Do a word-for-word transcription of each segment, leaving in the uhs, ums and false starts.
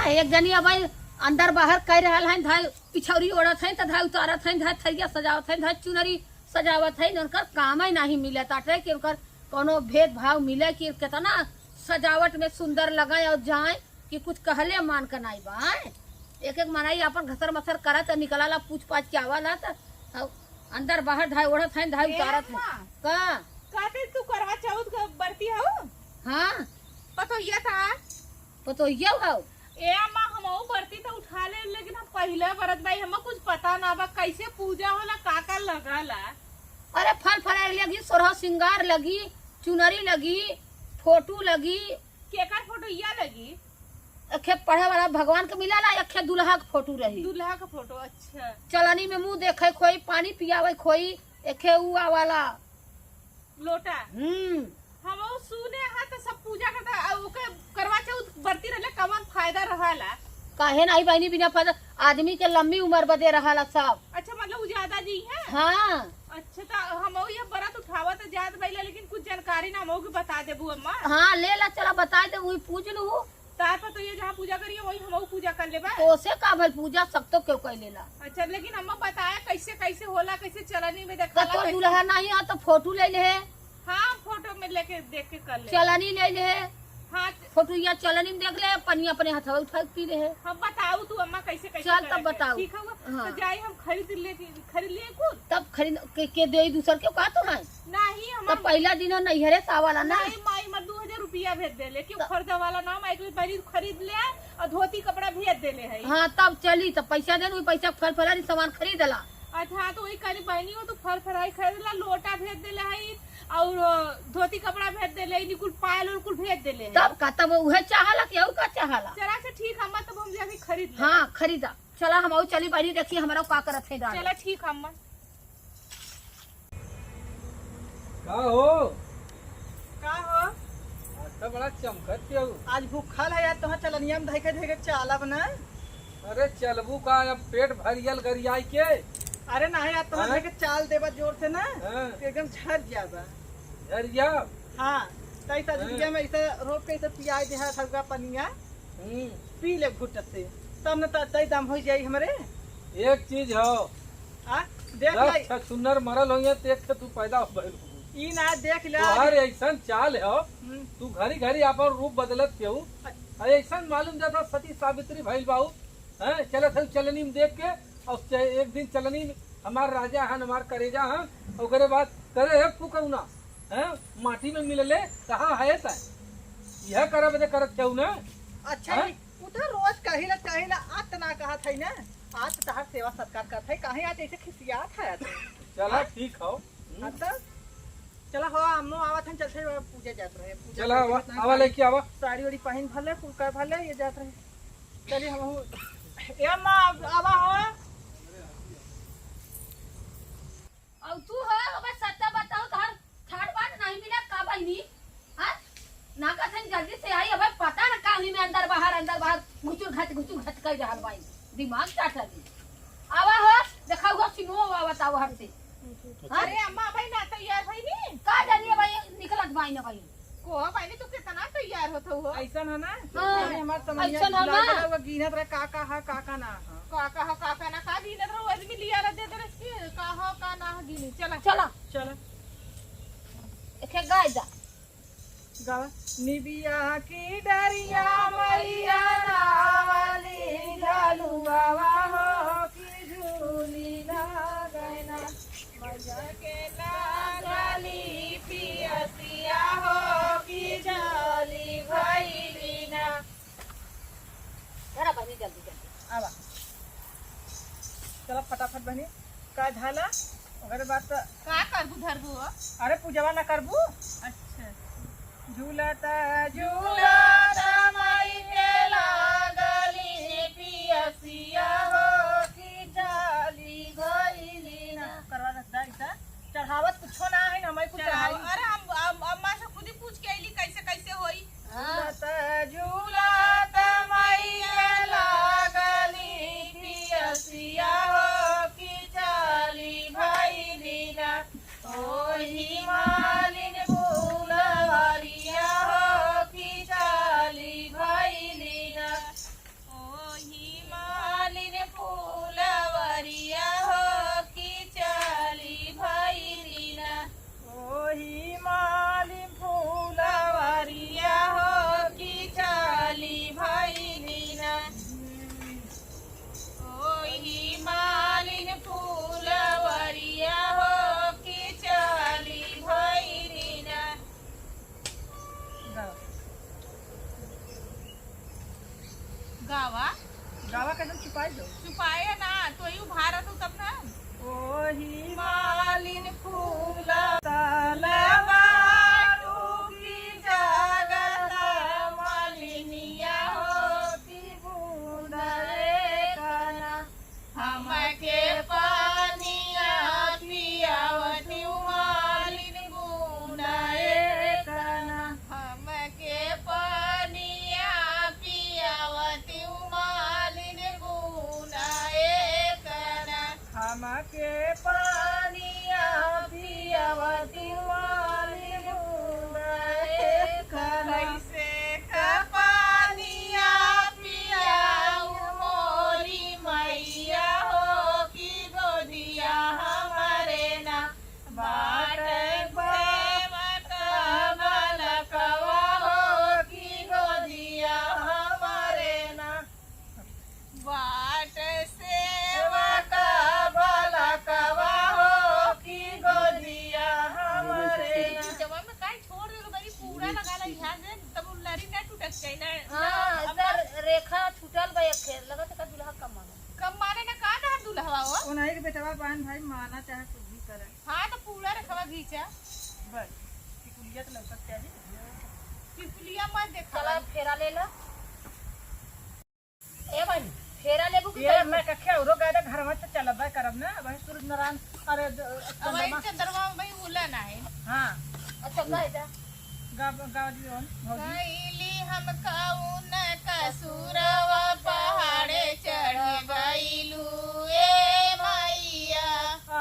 एक जनी अब अंदर बाहर कइ रहल हैं, धाई पिछौरी ओढ़त हैं, त धाई उतारत हैं, धाई थरिया सजावत हैं, धाई चुनरी सजावत हैं। उनकर काम ही नहीं मिलत आटे कि उनकर कौनो भेदभाव मिले कि कितना सजावट में सुंदर लगे और जाए कि कुछ कहले मान के नाई बा। एक एक मनई आपन घसर मसर करत निकलाला, पूछ पाछ के आवाला, त अंदर बाहर धाई ओढ़त हैं, धाई ए उतारत हैं। अम्मा, का? कहते तू करवा चौथ के बरती हऊ? हाँ। पतोहिया था? पतोहिया हऊ? ए अम्मा, हमहू बरती त उठा ले, लेकिन हम पहिला बरत बाई, हमें कुछ पता ना बा, कैसे पूजा होला, का का लगाला। अरे फल फलहारी लगी, सोरह सिंगार लगी, चुनरी लगी, फोटो लगी। केकर फोटो या लगी? एक ठे पढ़े वाला भगवान के मिलाला, एक ठे दुल्हा के फोटो रही। दुल्हा के फोटो, अच्छा। चलनी में मुंह देखे खोई, पानी पियावे खोई, एक ठे ऊ आवाला। लोटा। हम्म। हमहू सुने हाँ तो सब पूजा करता, आ ओके करवा चौथ बरती रहले, कवन फायदा रहाला? काहे नाही बहिनी, बिना फायदा, आदमी के लंबी उम्र बदे रहाला सब। अच्छा, मतलब उ ज्यादा जी हैं? हाँ। अच्छा, त हमहू ये बरत उठावत जात बाइला, लेकिन कुछ जानकारी ना हमहू के बता देबू अम्मा। हाँ, ले ला, चला बताइ दे, वही पूज लू। तार पर तो ये जहाँ पूजा करिए, वही हमहू पूजा कर लेबा। तो से का भल, पूजा सब तो केहू कर लेला। अच्छा, लेकिन अम्मा बताया कैसे, कैसे होला, कैसे चलनी में तो देखाला, तोर कैसे? दुल्हा नहीं है तो फोटो ले ले। हाँ, फोटो में लेके, देख के कर ले। चलनी ले ले। हाँ, च- फोटो या चलनी में देख ले, पनिया अपने हथवा उठा के पी ले। हम बताऊ तू अम्मा कैसे, कैसे चल, करे तब के। बताऊ। ठीक है, हाँ। तो जाई हम खरीद ले, खरीद लिए कुल। तब खरीद के, के दे दूसर के का तो है? नहीं, हम तो पहला दिन है, नैहरे से आवाला ना। नहीं, माई मर दो हजार रुपया भेज देले, क्यों तो खरीदा वाला ना, माई के पहले खरीद ले और धोती कपड़ा भेज देले है। हाँ, तब चली, तब पैसा देन, वही पैसा फल फलारी सामान खरीद ला। अच्छा, हाँ, तो वही कहली, बहनी हो, तू फल फराई खरीद ला, लोटा भेज देले है और, अ, धोती कपड़ा भेज देले है, निकुल पायल उलकुल भेज देले है। तब का, तब उहे चाहला कि और का चाहला? चला, अच्छा, ठीक है, अम्मा, तब हम जाके खरीद ले। हाँ, खरीदा। चला, हम और चली बहनी, देखी हमारा का करत है दादा। चला, ठीक है, अम्मा। का हो? का हो? आज तो बड़ा चमकत के हो। आज भूखल है यार, तोहार चलनिया में धइके धइके चालब ना। अरे चलबू का, अब पेट भरियल गरियाई के। अरे नाही यार, तोहार हाँ? धइके चाल देबा जोर से ना, हाँ। तो एकदम झर जाबा। झर जाब? हाँ, तो ऐसा हाँ। झुरिया में ऐसा रोप के ऐसा पियाई दे है हल्का पनिया। हम्म। पी ले घुट से, तब न त-, तई दम हो जाई हमरे। एक चीज हो, आ, देख दस ले। छछुन्नर मरल होइए, तो एक ठे तू पैदा हो भइल हो। ई ना देख ले। तोहार ऐसन चाल हो, हम्म। तू घरी घरी आपन रूप बदलत केहू। अच्छा। अरे ऐसन मालूम जाता सती सावित्री भइल बाऊ, हैं? चलत है चलनी में देख के, और च-, एक दिन चलनी में हमार राजा हन, हमार करेजा हन, ओकरे बाद करे है फुकौना, हैं? माटी में मिलले, कहाँ है तै? यह करे बदे करत केहू ना? अच्छा, हैं? ई उ तो रोज कहिला, कहिला, आज त ना कहत है ना, आज त तहार सेवा सत्कार करत है, काहे आज ऐसे खिसियात है आज? चला, हाँ? ठीक हो। हम्म। हाँ तो, चला हो, हमो आवत हन, चलते हुए पूजा जात रहे, पूजा चला, करके आवा, इतना आवा, साड़ी, लेके आवा। साड़ी वाड़ी पहन भले, कुल कर भले, ये जात रहे। चली हम हूँ। ए अम्मा, अब आवा हो। अब तू हो, अब सत्य बताओ, तोहर ठाट बाट नहीं मिला का बहिनी? हाँ? ना कहते जल्दी से आई, अब पता ना का ही में अंदर बाहर, अंदर बाहर, घुचुर घच, घुचुर घच कर रहल बाई। दिमाग चाटत है। आवा हो, देखा हुआ सिनुआ हुआ बताओ हर से। हाँ? अरे अम्मा, भाई ना तैयार भई नी? का जानिए भाई, निकलत बाई ना भाई। को बहिनी, तू कितना तैयार होत हो? ऐसन है ना? हाँ। अरे हमार समझिया ऐसन है ना? लागल है, वो गिनत रहे, का, का है, का, का ना है। का, का है, का, का ना, का गिनत रहे, वो आदमी लिया रह दे दे रहे, का हो, का ना है, गिनी। चला। चला। चला। एक गाय जा। गावा। निबिया की डरिया मैया नावली झलुआवा हो कि झूली ना गैना। मैया के लागली पियसिया हो कि जाली भइली ना। धरा बहिनी, जल्दी, जल्दी। आवा। चला फटाफट बहिनी। का धाला? ओकरे बाद त का करबू धरबू हो? अरे पूजवा ना करबू? अच्छा। झूलत, झूलत माई के लागली पियसिया हो कि जाली भइली ना। करवा दे, दा, इता। चढ़ावत कुछो ना है, हमें कुछ चढ़ाओ। चढ़ाई। अरे हम, हम, अम्मा से खुद ही पूछ के अइली कैसे, कैसे होई। हाँ। झूलत, झूलत माई के लागली पियसिया हो कि जाली भइली ना। ओही मालिन फुलवरिया हो कि जाली छुपाई दो। छुपाए ना, तो ही उभारा तो तब ना। ओही मालिन फूला तलवा डूबी जागत मालिनिया होती बूंद एक ना। हमके पानिया पियावती मालिन बूंद एक ना। हमके पानिया पियावती मालिन बूंद एक ना। हमके पानिया पियावती मालिन बूंद एक ना। कैसे का पानिया पियाऊ मोरी मैया हो कि गोदिया हमरे ना। बाट सेवक बलकवा हो कि गोदिया हमरे ना। बाट सेवक बलकवा हो कि गोदिया हमरे ना। जब हम काहे छोड़ देलो बड़ी पूरा लगा ला यहाँ से, तब उ लड़ी ना टूटक जाए ना। हाँ, अब इधर रेखा छूटल बा एक ठे, लगत है का दुल्हा कम माने। कम माने ना का ना दुल्हवा हो? उन्हीं के बेटवा बहन भाई माना चाहे कुछ भी करे। हाँ, तो पूरा रेखवा घींचा। बस, टिकुलिया तो लौकत चाहिए। टिकुलिया मत देखा। चला, फेरा ले ला। ए बहनी, फेरा लेबू कि ये करबू? मैं कखे औरो गादा घर में तो चलबे करब ना, वही सूरज नारायण, अरे, द-, अब वही चंद्रमा। चंद्रमा में वही उलन है। हाँ। अच्छा, गाय जा। गा-, गा दियो न, भौजी। कैली हम कौन कसूरवा पहाड़े चढ़ गइलू ए मैया।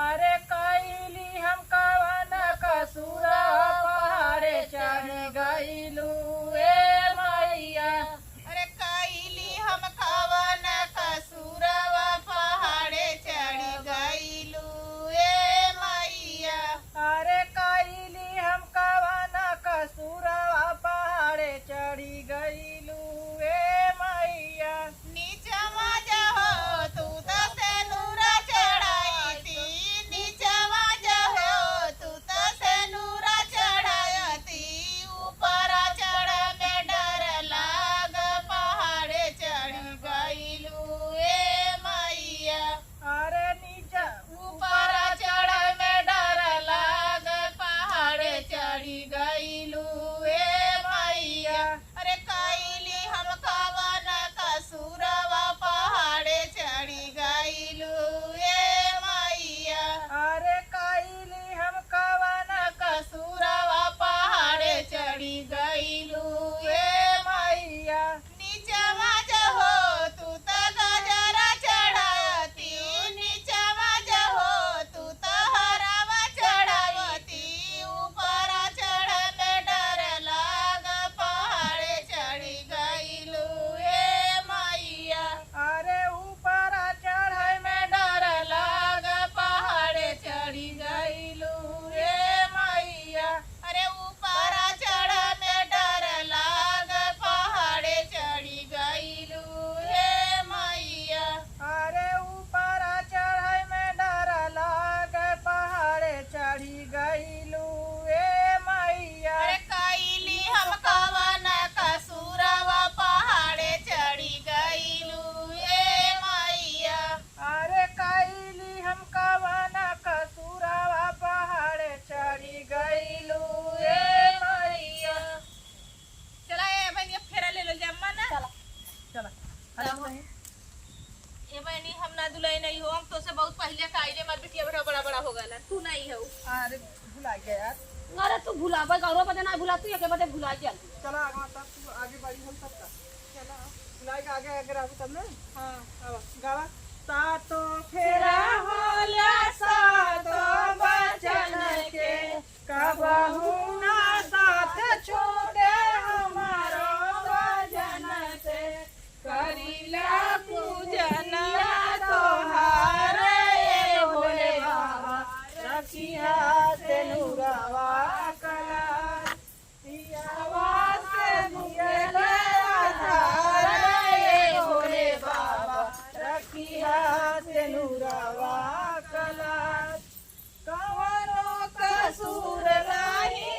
अरे कैली हम कौन कसूरवा पहाड़े चढ़ गइलू ए मैया। अरे कैली हम कौन कसूरवा पहाड़े चढ़ गइलू ए मैया। अरे कैली हम कवन कसूरवा पहाड़े चढ़ी गइलू ए मैया। नीचवा जहो तू त सेनुरा चढ़ाईती, नीचवा जहो तू त सेनुरा चढ़ाईती, ऊपरा चढ़ में डर लाग पहाड़े चढ़ी गइलू ए मैया। अरे नीचे ऊपर चढ़ में डर लाग, पहाड़े चढ़ी गइलू ए मैया। अरे कैली हम कवन कसूरवा, पहाड़े चढ़ी गइलू ए मैया। अरे कैली हम कवन कसूरवा, पहाड़े चढ़ी गइलू ए मैया। नीचवा जहो तू त गजरा चढ़ावती, नीचवा जहो तू त हरवा चढ़ावती, ऊपरा चढ़ में डर लाग, पहाड़े चढ़ी गइलू ए मैया। अरे ऊपरा चढ़ में डर लाग, पहाड़े चढ़ी गइलू ए मैया। अरे ऊपरा चढ़ में डर लाग, पहाड़े चढ़ी गइलू हे मैया। अरे ऊपरा चढ़ में डर लाग, पहाड़े चढ़ी गइलू हे मैया। अरे कैली हम कवन कसूरवा, पहाड़े चढ़ी गइलू हे मैया। अरे कैली हम कवन कसूरवा, पहाड़े चढ़ी गइलू ए मैया। चला ए बहनी, अब फेरा ले लो जा अम्मा ना। चला। चला। अरे जाओ। नहीं। ए बहनी, हम ना दुलही नहीं हो, हम तोसे बहुत पहिले का आइले, हमार बिटिया बेटा बड़ा बड़ा हो गया, तू नहीं हो। अरे भुला गया यार। अरे तू भुलाबे, गौरव बदे ना भुला, तू एके बदे भुला गया। चला आगे, तब तू आगे बढ़ी, हम तब का। चला। भुलाई के आगे आगे रहू तब ना। हाँ। अब गावा। सातो फेरा होला, सातो बचन के, कबहू ना साथ छूटे हमारो बचन से। करीला पूजनिया तोहार ए भोले बाबा, रखिया सेनुरवा कला। पियावा से मिलल आधार ए भोले बाबा, रखिया सेनुरवा कला। कवनो कसूर नाही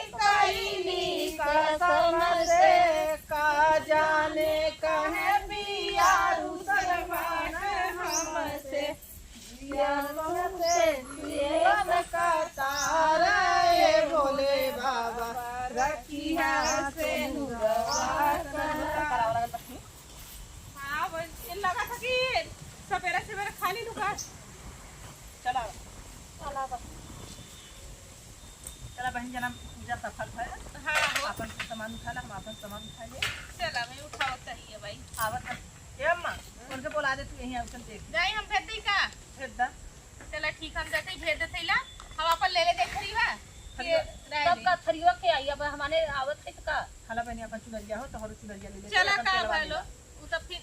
रखिया से नुरवा। हाँ, बस ये लगा था कि सवेरे सवेरे खाली लुका। चला, चला बस। चला बहन जना, पूजा सफल है। हाँ, हो। अपन सामान उठा ला, हम अपन सामान उठा ले। चला, मैं उठावत ही है भाई। आवत है। ए अम्मा, उनके बोला दे, तू यहीं आउसन देख। जाई हम भेज दी का? भेज दा। चला ठीक, हम जाते ही भेज देते ला। हम अपन ले ले देख रही है। थरिया, ये रह तब गई। का थरिया के आई, अब हमारे आवत है तो का? हला बहनी अपन चुनरिया हो, तोहरो चुनरिया ले ले, चला अपन का तेलवा ले भलो, ला। उ तब फिर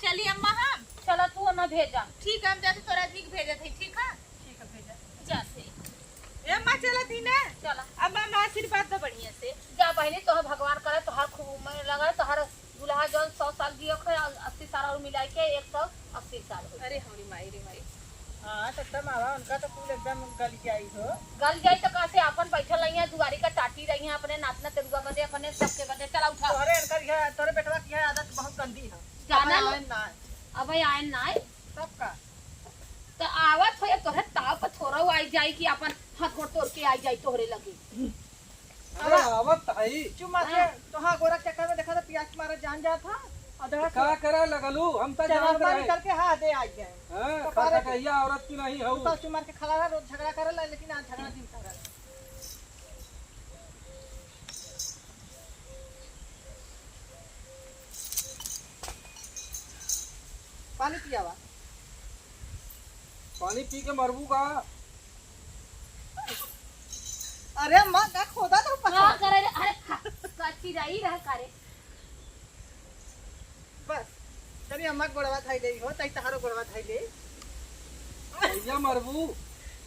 चली अम्मा हम। चला तू अम्मा भेजा। ठीक है, हम जाते तोरा जी के भेजत है, ठीक है? ठीक है, भेजा। जाते। ए अम्मा चला थी ना? चला। अम्मा, अम्मा आशीर्वाद दो बढ़िया से। जा बहनी, तोहर भगवान करे, तोहर खूब उम्र लगे, तोहर दुल्हा जौन सौ साल जियो खे, अस्सी साल और मिलाई के एक सौ अस्सी साल हो। अरे हमारी माई रे माई। हाँ, तो एकदम आवा, उनका तो कुल एकदम गल जाई हो। गल जाई तो कैसे, अपन बैठल रही हैं, दुआरी का टाटी रही हैं, अपने नातना तेरुआ बदे, अपने सबके बदे। चला उठा। तोहरे इनकर यह, तोहरे बेटवा की यह आदत बहुत गंदी है। जाना अब लो। आयन ना है। अब आयन ना है। तब का? तो आवत हो, ये तोहरे ताव पर थोड़ा आई जाई कि अपन हाथ गोड़ तोड़ के आई जाई तोहरे लगे। अरे, आवत हई। चुम्मा से हाँ। तोहार गोरा के चक्कर में देखा था, पियास के मारे जान जात था। और तो देखा का तो करे लगलू? हम तो चना जानत उना रहे। निकल के, हाँ, दे आ गए। हाँ, तो खा खा रहे। खटखटैया औरत की नहीं हऊ। तो चुम्मा के खड़ा रहा, रोज झगड़ा करे ला, लेकिन आज झगड़ा दिन करे ला। पानी पियावा। पानी पी के मरबू का? अरे माँ, का खोदा था का पछवा? करे रे? अरे, का, का चिरई रहा का रे? बस, तनी अम्मा के गोड़वा धई ले हो, तई तहारो गोड़वा धई ले। भैया मरबू।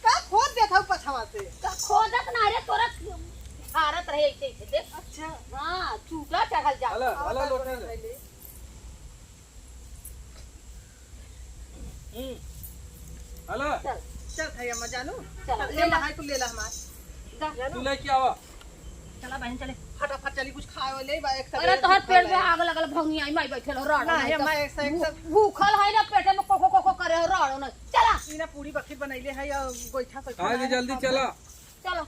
का खोद देत हऊ पछवा से? का खोदत ना रे, तोरा भारत रहे ऐसे, ऐसे देख। अच्छा। हाँ, चूटा चढ़ल जा। हला, हला, लोटा ले। ले। हम्म। हला। चल, चल भैया, मैं जानू। चल, चल, ले ले ला। ला, हाय, तू ले ला हमार। जा। जानू। तू लेके आवा। चला बहन, चले। फटाफट चली, कुछ खाए ले, बा, एक अरे, तबीयत तोहर ठीक पेट में भला है। आग लगल, भंगी आई, माई बैठल हो, राड़ ना, नहीं, तो मैं एक से, एक से भू-, भूखल है ना, पेटे में कोको, कोको करे हो, राड़ नहीं। चला। ई ना पूरी बखरी बनैले है, या गोइठा सोइठा हाँ जी, ना है, जल्दी खाओ। चला। चलो।